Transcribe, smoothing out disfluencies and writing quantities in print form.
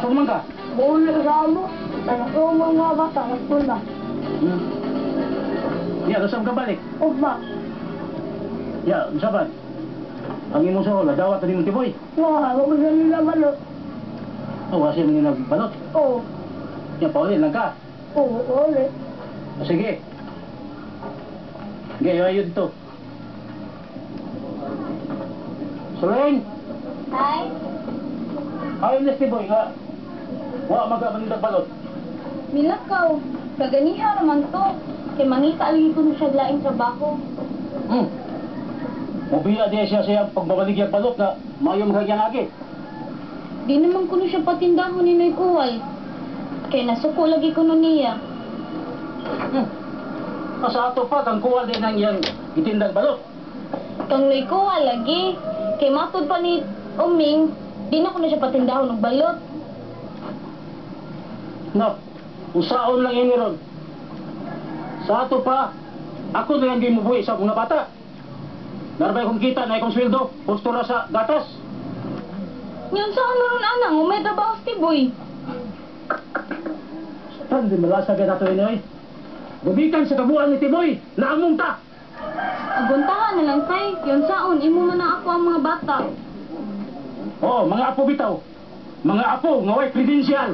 Asa man ka? Buulo sa amo. Anak ko mga bata, nagpula. Ya, unsa ka balik? Ugma. Ya, unsa ba? Ang imong suhol, dawat ni imong tiboy. Wala, wala ko nila balot. Oh, kasi mo nagbalot. Oo. Ya, pauli lang ka. Oo, uli. O, sige. Sige, ayo dito. Suling! Tay, Ayon na si Boy nga. Wa magaman balot. Milakaw. Kaganiha raman to. Kay mangita lagi ko siya laing trabaho. Mubiya diya siya siya pagbabalik yung balot na maayo magagyang agi. Di naman kuno siya patindahon ni Noy Kuwal. Kay nasuko lagi kuno niya. Sa ato pa, kang kuha din ang iyang itindang balot. Kang Noy Kuwal lagi. Kay matud pa ni Uming, di na kuno siya patindahon og balot. No, usaon lang ini ron. Sa ato pa, ako na lang gimubuhi sa mga bata. Narbay kong kita na akong sweldo, gusto ra sa gatas. Yun saan mo ron anang, umay trabaho si Tiboy. Tan di malasa ka nato ini oy. Gumikan sa kabuan ni Timoy, naamong ta. Aguntahan na lang tay, yun saon, imo man na ako ang mga bata. Oh, mga apo bitaw. Mga apo nga way credential.